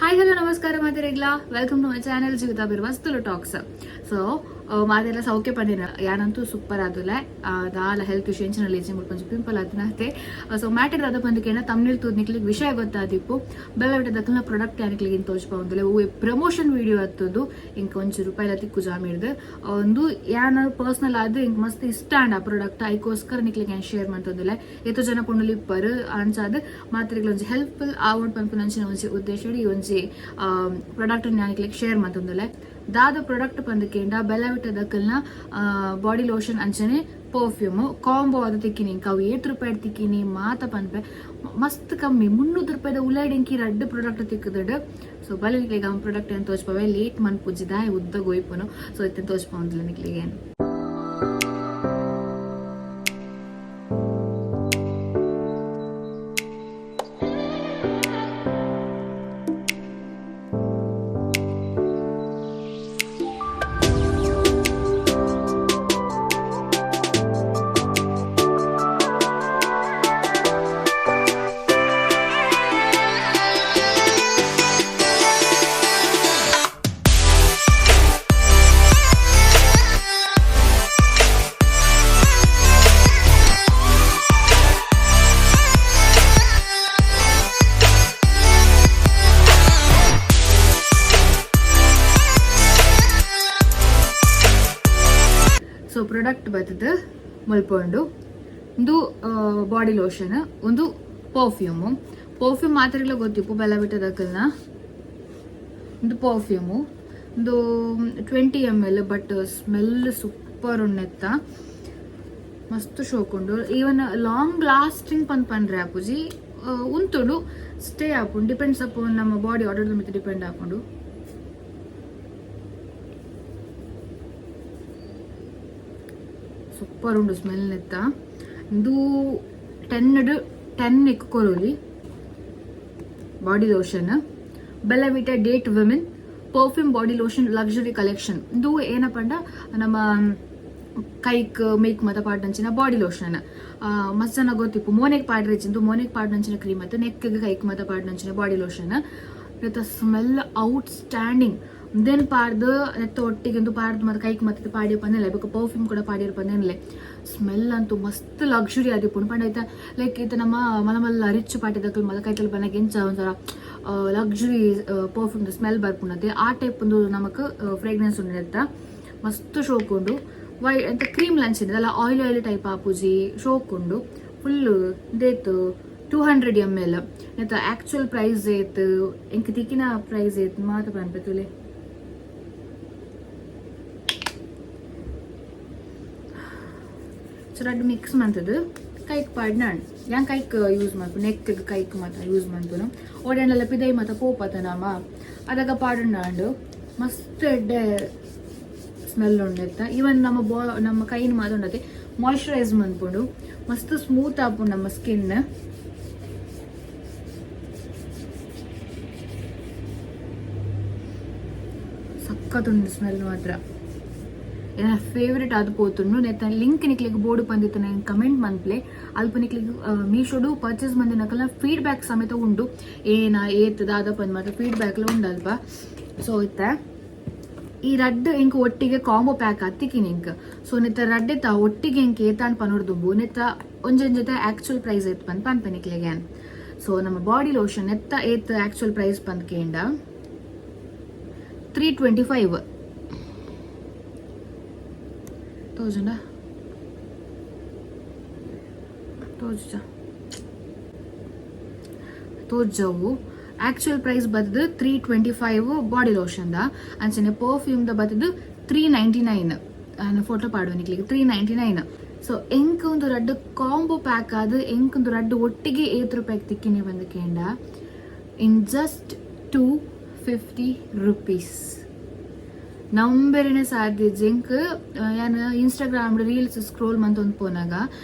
Hi hello ನಮಸ್ಕಾರ ಮಾತೆರೆಗ್ಲಾ, welcome to my channel Jeevitha Birwas Tulu talks. So ಮಾತೆಲ್ಲ ಸೌಖ್ಯ ಪಂಡಿನ ಯಾನಂತೂ ಸೂಪರ್ ಆದುಲೆ. ದಾಲ ಹೆಲ್ತ್ ಇಶ್ಯೂ ಎಂಚಿನ ಲೇಜಿ ಮುಲ್ಪ ಪಿಂಪಲ್ ಆದಿನತೆ. ಸೊ ಮ್ಯಾಟರ್ ಅದ ಬಂದಕೇನ ತಮ್ನಿಲ್ ತೂದ್ ನಿಕ್ಲಿಗೆ ವಿಷಯ ಗೊತ್ತಾದಿಪ್ಪು. ಬೆಲ್ಲವಿಟ ದಕ್ಕಲ್ನ ಪ್ರಾಡಕ್ಟ್ ಯಾನಿಕ್ಲಿಗೆ ತೋಜ್ಪಾವಂದಿಲ್ಲ. ಹೂವೆ ಪ್ರಮೋಷನ್ ವಿಡಿಯೋ ಹತ್ತದು. ಇಂಕ ಒಂಚೂರು ರೂಪಾಯಿ ತಿಕ್ಕು ಜಾಮಿಡ್ದು ಒಂದು ಯಾನ ಪರ್ಸನಲ್ ಆದ್ ಇಂಕ್ ಮಸ್ತ್ ಇಷ್ಟ ಆಂಡ್ ಆ ಪ್ರಾಡಕ್ಟ್. ಐಕೋಸ್ಕರ ನಿಕ್ಲಿಗೆ ಏನು ಶೇರ್ ಮಂತೊಂದಿಲ್ಲ. ಏತೋ ಜನ ಪೊಣ್ಣುಲು ಇಪ್ಪರು, ಅಂಚಾದ್ ಮಾತ್ರೆಗಳು ಒಂಜಿ ಹೆಲ್ಪ್ಫುಲ್ ಆವಡ್ ಪನ್ಪುನ ಅಂಚಿನ ಒಂಜಿ ಉದ್ದೇಶ ಈ ಒಂಜಿ ಪ್ರಾಡಕ್ಟ್ ಯಾನಿಕ್ಲಿಗೆ ಶೇರ್ ಮಂತೊಂದಿಲ್ಲ. ದಾದ ಪ್ರಾಡಕ್ಟ್ ಪಂದಕೇಂಡ ಬೆಲ್ಲವಿಟ ದಕ್ಕಲ್ನ ಬಾಡಿ ಲೋಷನ್ ಅಂಚನೆ ಪರ್ಫ್ಯೂಮ್ ಕಾಂಬೋ ಅದು ತಿಕ್ಕಿನಿ. ಇಂಕ ಅವು ಏತ್ ರೂಪಾಯಿ ತಿಕ್ಕಿನಿ ಮಾತ ಪನ್ಪೆ. ಮಸ್ತ್ ಕಮ್ಮಿ, 300 ರೂಪಾಯಿದ ಉಲೈಡ್ ಇಂಕಿ ರಡ್ಡ್ ಪ್ರಾಡಕ್ಟ್ ತಿಕ್ಕುದುಂಡು. ಸೊ ಬಲೆ ನಿಕ್ಲೆಗ್ ಆ ಪ್ರಾಡಕ್ಟ್ ಏನು ತೋಜ್ಪವೆ. ಲೇಟ್ ಮನ್ಪುಜಿ, ಉದ್ದ ಗೋಯ್ಪುನು. ಸೊ ಇತ್ತೆ ತೋಜ್ಪಾವಂದಿಲ್ಲ ನಿಕ್ಲೆಗ್ ಏನು. ಸೊ ಪ್ರಾಡಕ್ಟ್ ಬರ್ತದೆ ಮುಲ್ಪೊಂಡು. ಒಂದು ಬಾಡಿ ಲೋಷನ್, ಒಂದು ಪರ್ಫ್ಯೂಮು. ಪರ್ಫ್ಯೂಮ್ ಮಾತ್ರೆಗಳ ಗೊತ್ತಿಪ್ಪು ಬೆಲ್ಲವಿಟದಕ್ಕಲ್ನ. ಒಂದು ಪರ್ಫ್ಯೂಮು, ಒಂದು 20 ml, but smell super ಉಣ್ಣೆತ್ತ, ಮಸ್ತ್ ಶೋಕುಂಡು. ಈವನ್ ಲಾಂಗ್ ಲಾಸ್ಟಿಂಗ್ ಪಂದ್ ಪನ್ರೆ ಆಪುಜಿ, ಉಂತುಂಡು, ಸ್ಟೇ ಆಪುಂಡು. ಡಿಪೆಂಡ್ಸ್ ಅಪೋನ್ ನಮ್ಮ ಬಾಡಿ ಆರ್ಡರ್ ಮಿತ್ತ್ ಡಿಪೆಂಡ್ ಆಪುಂಡು. ಸೂಪರ್ ಉಂಡು ಸ್ಮೆಲ್ ನೆತ್ತ. ಇಂದು 10 10 ಕೊರೊಲಿ ಬಾಡಿ lotion. ಬೆಲ್ಲವಿಟ date women perfume body lotion luxury collection. ಇಂದು ಏನಪ್ಪಂಡ ನಮ್ಮ ಕೈಕ್ ಮೇಕ್ ಮತ ಪಾಡ್ನಂಚಿನ ಬಾಡಿ ಲೋಷನ್. ಮಸ್ತ್ ಜನ ಗೊತ್ತಿಪ್ಪು ಮೋನೆಗ್ ಪಾಡ್ರೆಚಿಂದು. ಮೋನೆಗ್ ಪಾಡ್ನಂಚಿನ ಕ್ರೀಮ್ ಮತ್ತು ನೆಕ್ ಕೈಕ್ ಮತ ಪಾಡ್ನಂಚಿನ ಬಾಡಿ ಲೋಷನ್. Smell out standing. ಉಂದೆನ್ ಪಾಡ್ದು ನೆತ್ತ ಒಟ್ಟಿಗೆ ಒಂದು ಪಾಡ್ದು ಮತ್ತೆ ಕೈಕ್ ಮತ್ತೆ ಪಾಡಿ ಪಂದಿಲ್ಲ ಬೊಕ ಪರ್ಫ್ಯೂಮ್ ಕೂಡ ಪಾಡಿಯರ್ ಪಂದೇನಿಲ್ಲ. ಸ್ಮೆಲ್ ಅಂತೂ ಮಸ್ತ್ ಲಕ್ಸುರಿ ಆದಿಪ್ಪುಂಡು. ಪಂಡ ಐತ ಲೈಕ್ ಇತ್ತ ನಮ್ಮ ಮಲ್ಲ ಮಲ್ಲ ರಿಚ್ ಪಾಟಿದಕುಲು ಮಲ್ಲ ಕೈತಲ್ ಬನ್ನಗ ಎಂಚ ಒಂಥರ ಲಕ್ಸುರಿ ಪರ್ಫ್ಯೂಮ್ ಸ್ಮೆಲ್ ಬರ್ಪುಂಡತೆ, ಆ ಟೈಪ್ ಒಂದು ನಮಕ್ ಫ್ರೇಗ್ರೆನ್ಸ್ ಉಂಡು ನೆತ್ತ. ಮಸ್ತ್ ಶೋಕ್ ಉಂಡು. ವೈ ಎಂತ ಕ್ರೀಮ್ ಲಂಚ್ ಅಲ್ಲ, ಆಯಿಲ್ ಆಯಿಲ್ ಟೈಪ್ ಆಪುಜಿ, ಶೋಕ್ ಉಂಡು ಫುಲ್. ದೇತು 200 ml. ನೆತ್ತ ಆಕ್ಚುಯಲ್ ಪ್ರೈಸ್ ಏತ್, ಎಂಕ್ ತಿಕ್ಕಿನ ಪ್ರೈಸ್ ಏತ್ ಮಾತ ಪನ್ಪೆ ತುಲೆ. ಸೊ ರಡ್ಡ್ ಮಿಕ್ಸ್ ಮಂತದು ಕೈಕ್ ಪಾಡ್ನಾಂಡ್. ಯಾನ್ ಕೈಕ್ ಯೂಸ್ ಮಲ್ಪು, ನೆಕ್ ಕೈಕ್ ಮಾತ ಯೂಸ್ ಮನ್ಪುನು. ಓಡೆಂಡಲ ಪಿದೈ ಮಾತ ಪೋಪತ ನಮ, ಅದಗ ಪಾಡುಂಡಾಂಡು. ಮಸ್ತ್ ಎಡ್ಡೆ ಸ್ಮೆಲ್ ಉಂಡು. ಈವನ್ ನಮ್ಮ ಬಾ ನಮ್ಮ ಕೈನ್ ಮಾತ ಉಂಡತೆ ಮಾಯ್ಶ್ಚರೈಸ್ ಮನ್ಪುಂಡು. ಮಸ್ತ್ ಸ್ಮೂತ್ ಆಪುಂಡು ನಮ್ಮ ಸ್ಕಿನ್. ಸಖತ್ ಉಂಡು ಸ್ಮೆಲ್ ಮಾತ್ರ. ಎನ್ನ ಫೇವ್ರೆಟ್ ಆದ್ ಪೋತುಂಡು. ನೆತ್ತ ಲಿಂಕ್ ನಿಕ್ಲೆಗ್ ಬೋಡು ಪಂದಿತ್ತನ ಕಮೆಂಟ್ ಮನ್ಪ್ಲೆ. ಅಲ್ಪ ನಿಕ್ಲೆಗ್ ಮೀಶೋಡು ಪರ್ಚೇಸ್ ಮಂದಿನಕಲ್ನ ಫೀಡ್ಬ್ಯಾಕ್ ಸಮೇತ ಉಂಡು. ಏನ ಏತ್ ದಾದ ಪಂದ್ ಮಾತ್ರ ಫೀಡ್ಬ್ಯಾಕ್ಲ ಉಂಡು ಅಲ್ಪ. ಸೊ ಇತ್ತೆ ಈ ರಡ್ಡ್ ಎಂಕ್ ಒಟ್ಟಿಗೆ ಕಾಂಬೋ ಪ್ಯಾಕ್ ಅತ್ತಿಕಿನಿ ಎಂಕ್. ಸೊ ನೆತ್ತ ರಡ್ಡೆತ ಒಟ್ಟಿಗೆ ಎಂಕ್ ಏತಾಂಡ್ ಪನೊಡ್ದುಂಬು ನೆತ್ತ ಒಂಜೊಂಜೆತ ಆಕ್ಚುಯಲ್ ಪ್ರೈಸ್ ಏತ್ ಪಂದ್ ಪನ್ಪೆ ನಿಕ್ಲೆಗ್. ಸೊ ನಮ್ಮ ಬಾಡಿ ಲೋಷನ್ ನೆತ್ತ ಏತ್ ಆಕ್ಚುಯಲ್ ಪ್ರೈಸ್ ಪಂದ್ ಕೇಂಡ 325 ತೋಜುಂಡ ತೋಜುಜ ತೋಜವು. ಆಕ್ಚುಯಲ್ ಪ್ರೈಸ್ ಬತ್ತದು 325 ಬಾಡಿ ಲೋಷನ್ the. ಅಂಚನೆ ಪರ್ಫ್ಯೂಮ್ ದ ಬತ್ತದು 399. ಫೋಟೋ ಪಾಡುವ ನಿಕ್ಲೆಗ್. 399. ಸೊ ಎಂಕ್ ಒಂದು ರಡ್ಡ್ ಕಾಂಬೋ ಪ್ಯಾಕ್ ಆದ್ ಎಂಕ್ ಒಂದು ರಡ್ಡ್ ಒಟ್ಟಿಗೆ ಏತ್ ರೂಪಾಯಿಗೆ ತಿಕ್ಕಿನಿ ಬಂದು ಕೇಂಡ ಇನ್ ಜಸ್ಟ್ ₹250. ನಂಬೆರೆನೆ ಸಾಧ್ಯ. ಎಂಕ್ ಯಾನ್ ಇನ್ಸ್ಟಾಗ್ರಾಮ್ ರೀಲ್ಸ್ ಸ್ಕ್ರೋಲ್ ಮಂತೊಂದು ಪೋನಾಗ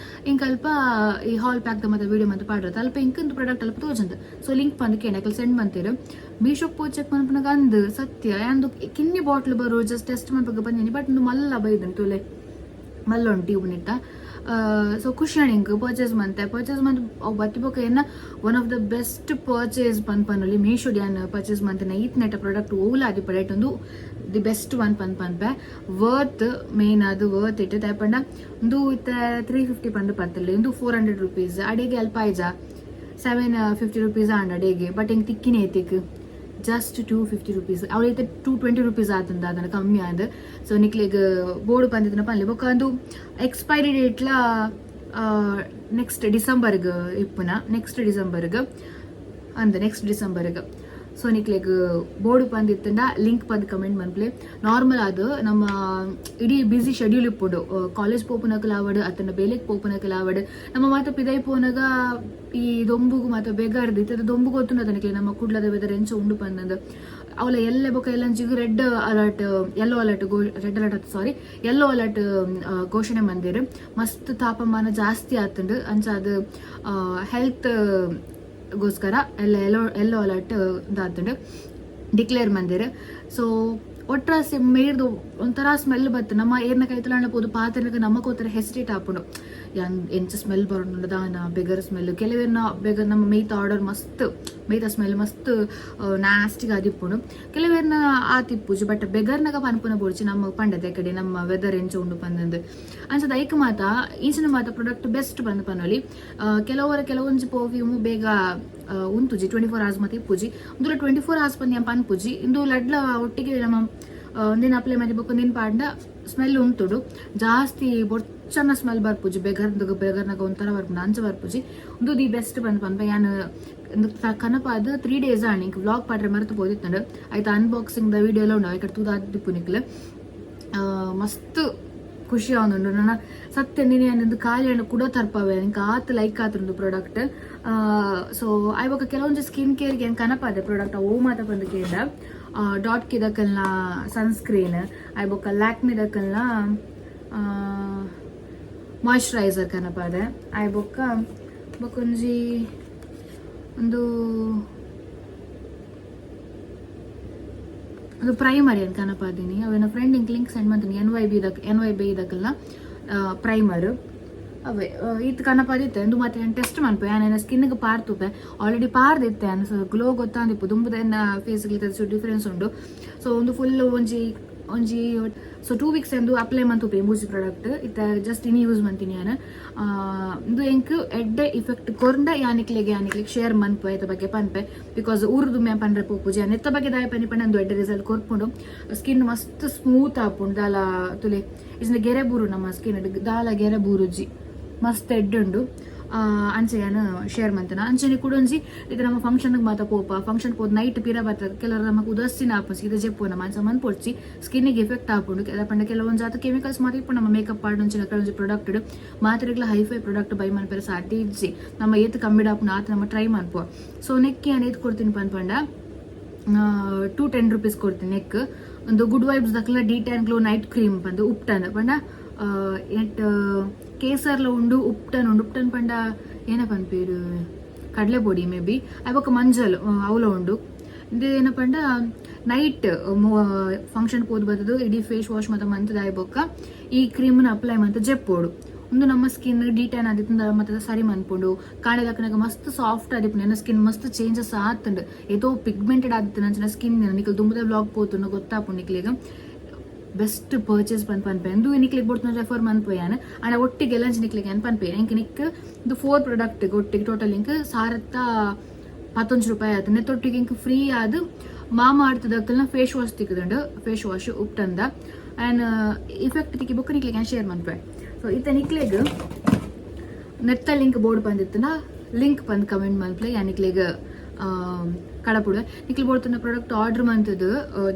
ಇಂಕ್ ಅಲ್ಪ ಈ ಹಾಲ್ ಪ್ಯಾಕ್ ದ ಮತ್ತೆ ವಿಡಿಯೋ ಮಂತ್ ಪಾಡ್ರತ ಅಲ್ಪ ಇಂಕ್ ಒಂದು ಪ್ರಾಡಕ್ಟ್ ಅಲ್ಪ ತೋಜಂತ. ಸೊ ಲಿಂಕ್ ಬಂದು ಕೇಂಡ ಅಕಲ್ ಸೆಂಡ್ ಮಂತೀರು. ಮೀಶೋಕ್ ಪೋ ಚೆಕ್ ಮನ್ಪುನಾಗ ಅಂದ್ ಸತ್ಯ ಯಾಂದು ಕಿನ್ನಿ ಬಾಟ್ಲ್ ಬರು, ಜಸ್ಟ್ ಟೆಸ್ಟ್ ಮನ್ಪಗ ಬಂದಿನಿ. ಬಟ್ ಒಂದು ಮಲ್ಲ ಬೈದನ್ ತುಲೆ, ಮಲ್ಲ ಉಂಟು ಟ್ಯೂಬ್ ನಿಟ್ಟ. ಸೊ ಖುಷಿ ಎಂಕ್ ಪರ್ಚೇಸ್ ಮಂತೆ. ಪರ್ಚೇಸ್ ಮಂತ್ ಅವು ಬತ್ತಿ ಬೊಕ ಎನ್ನ one of the best purchase ಪನ್ ಪನೊಲಿ. ಮೀಶೋಡ್ ಯಾನ್ ಪರ್ಚೇಸ್ ಮಂತಿನ ಈತ್ ನೆಟ ಪ್ರಾಡಕ್ಟ್ ಓಲ ಆದಿಪ್ಪಡೆ ಒಂದು the best one ಪನ್ ಪನ್ಪೆ. ವರ್ತ್, ಮೇನ್ ಅದು ವರ್ತ್ it. ದಾಯೆ ಪಂಡ ಉಂದು ಇತ್ತೆ 350 ಪಂದ್ ಪತ್ತಲೆ, ಉಂದು 400 ರುಪೀಸ್. ಅಡೆಗೆ ಅಲ್ಪ ಆಯ್ಜ 750 ರುಪೀಸ್ ಆಂಡ ಅಡೆಗೆ. ಬಟ್ ಎಂಕ್ ತಿಕ್ಕಿನ ಏತಿಕ್? Just 250 rupees. ಅವಳೈತೆ 220 ರುಪೀಸ್ ಆತಂದ, ಅದನ್ನ ಕಮ್ಮಿ ಆದ್. ಸೊ ನಿಕ್ಲೆಗ್ ಬೋಡು ಪಂದಿತ್ತಿನ ಪನ್ಲೆ. ಬೊಕ್ಕ ಒಂದು ಎಕ್ಸ್ಪೈರಿ ಡೇಟ್ಲ ನೆಕ್ಸ್ಟ್ ಡಿಸೆಂಬರ್ಗ್ ಇಪ್ಪುನ, ನೆಕ್ಸ್ಟ್ ಡಿಸೆಂಬರ್ಗ್ ಅಂದ್, ನೆಕ್ಸ್ಟ್ ಡಿಸೆಂಬರ್ಗ್. ಸೊ ನಿಕ್ಲೆಗ್ ಬೋಡು ಪಂದಿತ್ತಂಡ ಲಿಂಕ್ ಪಂದ್ ಕಮೆಂಟ್ ಮನ್ಪ್ಲೆ. ನಾರ್ಮಲ್ ಅದು ನಮ್ಮ ಇಡೀ ಬ್ಯುಸಿ ಶೆಡ್ಯೂಲ್ ಇಪ್ಪುಂಡು. ಕಾಲೇಜ್ ಪೋಪುನಕಲ್ ಆವಡ್, ಅತ್ತಂಡ ಬೇಲೆಗ್ ಪೋಪುನಕಲ್ ಆವಡ್, ನಮ್ಮ ಮಾತ ಪಿದೈ ಪೋನಾಗ ಈ ದೊಂಬುಗು ಮಾತ ಬೇಗಾರ್ದು ಇತ್ತದ. ದೊಂಬು ಗೊತ್ತುಂಡು ನಿಕ್ಲೆ, ನಮ್ಮ ಕುಡ್ಲದ ವೆದರ್ ಎಂಚ ಉಂಡು ಪಂದಂದು. ಅವಳ ಎಲ್ಲೆ ಬೊಕ ಎಲ್ಲಂಚಿಗ್ ರೆಡ್ ಅಲರ್ಟ್, ಯೆಲ್ಲೋ ಅಲರ್ಟ್ ಗೋ ರೆಡ್ ಅಲರ್ಟ್, ಸಾರಿ, ಯೆಲ್ಲೋ ಅಲರ್ಟ್ ಘೋಷಣೆ ಮಂದಿರ್. ಮಸ್ತ್ ತಾಪಮಾನ ಜಾಸ್ತಿ ಆತುಂಡು. ಅಂಚ ಅದು ಹೆಲ್ತ್ ಗೋಸ್ಕರ ಎಲ್ಲ ಯೆಲ್ಲೋ ಯೆಲ್ಲೋ ಅಲರ್ಟ್ ದಾತುಂಡು, ಡಿಕ್ಲೇರ್ ಮಂದಿರ್. ಸೊ ಒಟ್ರಾಸಿ ಮೇರ್ದು ಒಂಥರ ಸ್ಮೆಲ್ ಬತ್ತು. ನಮ್ಮ ಏರ್ನ ಕೈತಲಾಂಡ ಪೋದು ಪಾತೆರ್ನಗ ನಮಕ್ ಒಂಥರ ಹೆಸಿಟೇಟ್ ಆಪುಂಡು. ಯಾನ್ ಎಂಚ ಸ್ಮೆಲ್ ಬರೋಣ ದಾನ, ಬೆಗರ್ ಸ್ಮೆಲ್. ಕೆಲವೇರ್ನ ಬೇಗ ನಮ್ಮ ಮೇಯ್ತ ಆರ್ಡರ್ ಮಸ್ತ್, ಮೇಯ್ತ ಸ್ಮೆಲ್ ಮಸ್ತ್ ನಾಸ್ಟಿಗ್ ಆದಿಪ್ಪುಂಡು. ಕೆಲವೇರ್ನ ಆತಿಪ್ಪುಜಿ. ಬಟ್ ಬೆಗರ್ನಗ ಪನ್ಪುನ ಬೋಡ್ಚಿ. ನಮ್ಮ ಪಂಡತೆ ಕಡೆ ನಮ್ಮ ವೆದರ್ ಎಂಚ ಉಂಡು ಪಂದಂದು. ಅಂಚದ ಐಕ್ ಮಾತ ಈಚಿನ ಮಾತ ಪ್ರಾಡಕ್ಟ್ ಬೆಸ್ಟ್ ಬಂದ್ ಪನೊಲಿ. ಕೆಲವರ ಕೆಲವೊಂಜಿ ಪರ್ಫ್ಯೂಮ್ ಬೇಗ ಉಂತುಜಿ, 24 ಅವರ್ಸ್ ಮತ್ತೆ ಇಪ್ಪುಜಿ. ಇಂದುಲ 24 ಅವರ್ಸ್ ಪಂದ್ ಪನ್ಪುಜಿ. ಇಂದು ಲಡ್ಲ ಒಟ್ಟಿಗೆ ನಮ್ಮ ಒಂದಿನ ಅಪ್ಲೈ ಮಾಡಿ ಬೊಕ್ಕ ಒಂದಿನ ಪಾಂಡ ಸ್ಮೆಲ್ ಉಂತುಡು. ಜಾಸ್ತಿ ಬೊಚ್ಚನ ಸ್ಮೆಲ್ ಬರ್ಪುಜಿ. ಬೆಗರ್ದಾಗ ಬೆಗರ್ನಾಗ ಒಂಥರ ಬರ್ಪುಂಡು, ಅಂಚ ಬರ್ಪುಜಿ. ಉಂದು the best ಬಂದ್ ಪನ್ಪ. ಯಾನ್ ಇಂದು ಕನಪಾದ್ 3 ಡೇಸ್ ಆಂಡ್. ಇಂಕ್ ವ್ಲಾಗ್ ಪಾಡ್ರೆ ಮರೆತು ಪೋದಿತ್ತಂಡು. ಆಯ್ತು, ಅನ್ಬಾಕ್ಸಿಂಗ್ the video ಎಲ್ಲ ಉಂಡು, ಐಕಡೆ ತೂದಾದಿಪ್ಪು ನಿಕ್ಲೆ. ಮಸ್ತ್ ಖುಷಿ ಆವೊಂದುಂಡು. ನನ್ನ ಸತ್ಯ ನಿನೆ ಅನ್ನೊಂದು ಖಾಲಿ ಹಣ್ಣು ಕೂಡ ತರ್ಪವೆ. ಎಂಕ್ ಆತ್ ಲೈಕ್ ಆತುಂಡು ಪ್ರಾಡಕ್ಟ್. ಸೊ ಆಯ್ಬೊಕ ಕೆಲವೊಂಜಿ ಸ್ಕಿನ್ ಕೇರ್ಗೆ ಎಂಕ್ ಕನಪಾದೆ ಪ್ರಾಡಕ್ಟ್ ಅವು ಮಾತ ಬಂದು ಕೇಂಡ. ಡಾಟ್ ಕಿದಕಲ್ನ ಸನ್ಸ್ಕ್ರೀನ್, ಆಯ್ಬೊಕ ಲ್ಯಾಕ್ಮಿ ದಕಲ್ನ ಮಾಯ್ಶ್ಚರೈಸರ್ ಕನಪಾದೆ. ಆಯ್ಬೊಕ್ಕ ಬೊಕೊಂಜಿ ಒಂದು ಒಂದು ಪ್ರೈಮರ್ ಏನು ಕನಪಾದೀನಿ. ಅವೇನ ಫ್ರೆಂಡ್ ಇಂಕ್ ಲಿಂಕ್ ಸೆಂಡ್ ಮಾಡ್ತೀನಿ. ಎನ್ ವೈ ಬಿ ದಕ್ ಎನ್ ವೈ ಬಿ ದಕಲ್ನ ಪ್ರೈಮರ್. ಅವೇ ಈತ್ ಕನಪಾದಿತ್ತೆ. ಇಂದು ಮತ್ತೆ ನಾನು ಟೆಸ್ಟ್ ಮನ್ಪೆ. ಯಾನ್ ಸ್ಕಿನ್ಗೆ ಪಾರ್ತುಪೆ, ಆಲ್ರೆಡಿ ಪಾರ್ದಿತ್ತೆ. ಅನ್ ಗ್ಲೋ ಗೊತ್ತಾಂದಿಪ್ಪು. ದುಂಬುದ ಎನ್ನ ಫೇಸ್ಗೆ ಡಿಫರೆನ್ಸ್ ಉಂಡು. ಸೊ ಒಂದು ಫುಲ್ ಒಂಜಿ ಒಂಜಿ ಸೊ 2 ವೀಕ್ಸ್ ಎಂದು ಅಪ್ಲೈ ಮಂತುಪೆ ಮೂಜಿ ಪ್ರಾಡಕ್ಟ್. ಇತ್ತ ಜಸ್ಟ್ ಇನಿ ಯೂಸ್ ಮಂತೀನಿ ಯಾನ್. ಇಂದು ಎಂಕ್ ಎಡ್ಡೆ ಇಫೆಕ್ಟ್ ಕೊರ್ಂಡ ಯಾನಿಕ್ಲೆಗೆ ಯಾನಿಕ್ಲೆಗ್ ಶೇರ್ ಮನ್ಪೆ, ಐತ ಬಗ್ಗೆ ಪನ್ಪೆ. Because ಊರುದು ಮೇ ಪನ್ರೆ ಪೋಪುಜಿ. ಯಾನ್ ಎತ್ತ ಬಗ್ಗೆ ದಾಯ ಪನಿ ಪಂಡ, ಅಂದು ಎಡ್ಡೆ ರಿಸಲ್ಟ್ ಕೊರ್ಪುಂಡು. ಸ್ಕಿನ್ ಮಸ್ತ್ ಸ್ಮೂತ್ ಆಪುಂಡು. ದಾಲ ತುಲೆ ಇಜ್ನ ಗೆರೆ ಬೂರು, ನಮ್ಮ ಸ್ಕಿನ್ ದಾಲ ಗೆರೆ ಬೂರುಜಿ, ಮಸ್ತ್ ಎಡ್ಡೆ ಉಂಡು. ಅಂಚೆ ಯಾನ್ ಶೇರ್ ಮಂತನ. ಅಂಚನೆ ಕೂಡ ಒಂಜಿ ಇದು ನಮ್ಮ ಫಂಕ್ಷನ್ ಮಾತ ಪೋಪ, ಫಂಕ್ಷನ್ ಪೋದ್ ನೈಟ್ ಪಿರ ಬರ್ತದೆ. ಕೆಲವರು ನಮಕ್ ಉದಾಸೀನ ಆಪುಂಡು, ಸೀದಾ ಜೆಪ್ಪು ನಮ್ಮ ಅಂಚ ಮನ್ಪೊಡ್ಚಿ. ಸ್ಕಿನ್ನಿಗೆ ಎಫೆಕ್ಟ್ ಆಪುಂಡು. ಪಂಡ ಕೆಲವೊಂದು ಜಾತ ಕೆಮಿಕಲ್ಸ್ ಮಾತ ಇಪ್ಪು ನಮ್ಮ ಮೇಕಪ್ ಪಾಡೊಂಚಿನ ಕೆಲವೊಂಜಿ ಪ್ರಾಡಕ್ಟ್ ಮಾತ್ರೆಗ್ಲ. ಹೈಫೈ ಪ್ರಾಡಕ್ಟ್ ಬೈ ಮನ್ಪೆರೆ ಸಾಧ್ಯ ಇಜ್ಜಿ. ನಮ್ಮ ಏತ್ ಕಮ್ಮಿಡ್ ಆಪುಂಡು ಆತ ನಮ್ಮ ಟ್ರೈ ಮನ್ಪುವ. ಸೊ ನೆಕ್ ಯಾನ್ ಏತ್ ಕೊಡ್ತೀನಿ ಪನ್ಪಂಡ, 210 ರುಪೀಸ್ ಕೊಡ್ತೀನಿ ನೆಕ್. ಒಂದು ಗುಡ್ ವೈಬ್ಸ್ ದಕ್ಲ de tan glow night cream ಪಂದು ಉಪ್ಟನ್ ಪಂಡ ಎಟ್ ಕೇಸರ್ಲ ಉಂಡು, ಉಪ್ಟನ್ ಉಂಡು. ಉಪ್ಟನ್ ಪಂಡ ಏನ ಪನ್ಪೇರು, ಕಡಲೆ ಪೊಡಿ ಮೇ ಬಿ. ಬೊಕ್ಕ ಮಂಜಲ್ ಅವಲ ಉಂಡು. ಇದು ಏನಪ್ಪ ಪಂಡ ನೈಟ್ ಫಂಕ್ಷನ್ ಪೋದು ಬತ್ತದು ಇಡೀ ಫೇಸ್ ವಾಶ್ ಮತ್ತೆ ಮಂತದ ಬೊಕ್ಕ ಈ ಕ್ರೀಮ್ನ ಅಪ್ಲೈ ಮಂತ ಜೆಪ್ಪೋಡು. ಒಂದು ನಮ್ಮ ಸ್ಕಿನ್ ಡಿ ಟ್ಯಾನ್ ಆದಿತ್ತಂದ ಮತ್ತೆ ಸರಿ ಮನ್ಪುಂಡು. ಕಾಣೆದಕ್ಕನಾಗ ಮಸ್ತ್ ಸಾಫ್ಟ್ ಆದಿಪ್ಪುಂಡು. ನನ್ನ ಸ್ಕಿನ್ ಮಸ್ತ್ ಚೇಂಜಸ್ ಆತುಂಡು. ಏತೋ ಪಿಗ್ಮೆಂಟೆಡ್ ಆದಿತ್ತು ನಂಚಿನ ಸ್ಕಿನ್. ನಿಕಲ್ ದುಂಬುದ ವ್ಲಾಗ್ ಪೋತುಂಡು, ಗೊತ್ತಾಪುಂಡು ನಿಕ್ಲೆಗ್. ಬೆಸ್ಟ್ ಪರ್ಚೇಸ್ ಪನ್ ಪನ್ಪೆ. ಇಂದು ನಿಕ್ಲೆಗ್ ಬೋಡ್ತು ರೆಫರ್ ಮನ್ಪೆ ಯಾನ್. ಆಂಡ ಒಟ್ಟಿಗೆ ಎಲ್ಲಂಚಿ ನಿಕ್ಲೆಗ್ ಯಾನ್ ಪನ್ಪೆ. ಎಂಕ್ ನಿಕ್ ಇದು ಫೋರ್ ಪ್ರಾಡಕ್ಟ್ ಒಟ್ಟಿಗೆ ಟೋಟಲ್ ಇಂಕ್ 1011 ರೂಪಾಯಿ ಆಯ್ತು. ನೆತ್ತೊಟ್ಟಿಗೆ ಇಂಕ್ ಫ್ರೀ ಆದ್ ಮಾಮಾ ಅರ್ಥದಕ್ಕಲ್ನ ಫೇಸ್ ವಾಶ್ ತಿಕ್ಕದುಂಡು, ಫೇಸ್ ವಾಶ್ ಉಪ್ಟಂದ. ಆ್ಯಂಡ್ ಇಫೆಕ್ಟ್ ತಿಕ್ಕಿ ಬೊಕ್ಕ ನಿಕ್ಲೆಗ್ ಶೇರ್ ಮನ್ಪೆ. ಸೊ ಇತ್ತ ನಿಕ್ಲೆಗ್ ನೆತ್ತ ಲಿಂಕ್ ಬೋರ್ಡ್ ಬಂದಿತ್ತನ, ಲಿಂಕ್ ಬಂದು ಕಮೆಂಟ್ ಮನ್ಪ್ಲೆ. ಯಾ ನಿಕ್ಲೆಗ್ ಕಡಪುಡು. ನಿಕ್ಲೆ ಬೋಡ್ತನ ಪ್ರಾಡಕ್ಟ್ ಆರ್ಡರ್ ಮಂತದ್ದು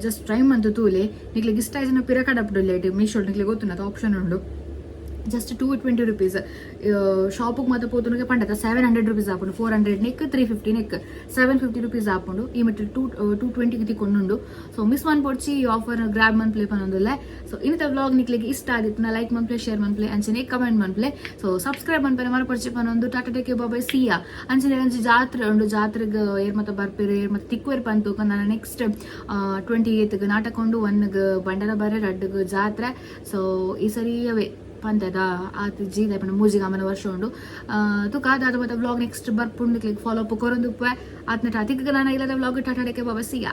ಜಸ್ಟ್ ಟ್ರೈ ಮಂತು ತೂಲೆ. ನಿಕ್ಲೆಗ್ ಇಷ್ಟ ಆಯ್ತು ಪಿರ ಕಡಪುಡು ಲೇಟ್. ಮೀಶೋ ನಿಕ್ಲೆ ಗೊತ್ತುಂಡು ಆಪ್ಷನ್ ಉಂಡು. Just 220 rupees. ಶಾಪಿಗೆ ಮಾತ್ರ ಪೋತುನಗೆ ಪಂಡತ 700 ರುಪೀಸ್ ಆಪುಂಡು. 400 ನೆಕ್, 350 ನೆಕ್, 750 ರುಪೀಸ್ ಆಪುಂಡು. ಈ ಮೆಟೀರಿಯಲ್ ಟೂ ಟೂ ಟ್ವೆಂಟಿಗೆ ತಿಕ್ಕೊಂಡುಂಡು. ಸೊ ಮಿಸ್ ಮನ್ಪೊಡ್ಚಿ, ಈ ಆಫರ್ ಗ್ರಾಬ್ ಮನ್ಪ್ಲೆ ಪನೊಂದುಲ್ಲೆ. ಸೊ ಇನ್ನಿತ ವ್ಲಾಗ್ ನಿಕ್ಲೆಗ್ ಇಷ್ಟ ಆದಿತ್ತು ಲೈಕ್ ಮನ್ಪ್ಲೆ, ಶೇರ್ ಮನ್ಪ್ಲೆ, ಅಂಚನೆ ಕಮೆಂಟ್ ಮನ್ಪ್ಲೆ. ಸೊ ಸಬ್ಸ್ಕ್ರೈಬ್ ಮನ್ಪೆ ಮರಪೊಡ್ಚಿ ಪನೊಂದು. ಟಾಟಾ, ಟೇಕ್, ಬಾಬಾಯ್, ಸಿಯಾ. ಅಂಚನೆ ಅಂಚೆ ಜಾತ್ರೆ ಉಂಡು. ಜಾತ್ರೆಗೆ ಏರ್ ಮತ್ತೆ ಬರ್ಪೇರು, ಏರ್ ಮತ್ತೆ ತಿಕ್ವೇರ್ ಪಂತು. ನಾನು ನೆಕ್ಸ್ಟ್ 28ಗೆ ನಾಟಕ ಉಂಡು, 1ಗೆ ಬಂಡಲ ಬರೆ, 2ಗೆ ಜಾತ್ರೆ. ಸೊ ಈ ಸರಿ ಅವೇ. ಪಂತದ ಆತಿಜಿ ದಾಯೆ ಮೂಜಿ ಗಾಮನ ವರ್ಷ ಉಂಡು. ತುಕ ದಾದ ಮಾತ ವ್ಲಾಗ್ ನೆಕ್ಸ್ಟ್ ಬರ್ಪುಂಡು, ಕ್ಲಿಕ್ ಫಾಲೋ ಅಪ್ ಕೊರೊಂದುಪ್ಪೆ. ಆತ್ನ ಟಾತಿಕ್ ನಾನು ಇಲ್ಲದ ವ್ಲಾಗ್. ಟಾಟಾ, ಬಾಬಾ, ಸಿಯಾ.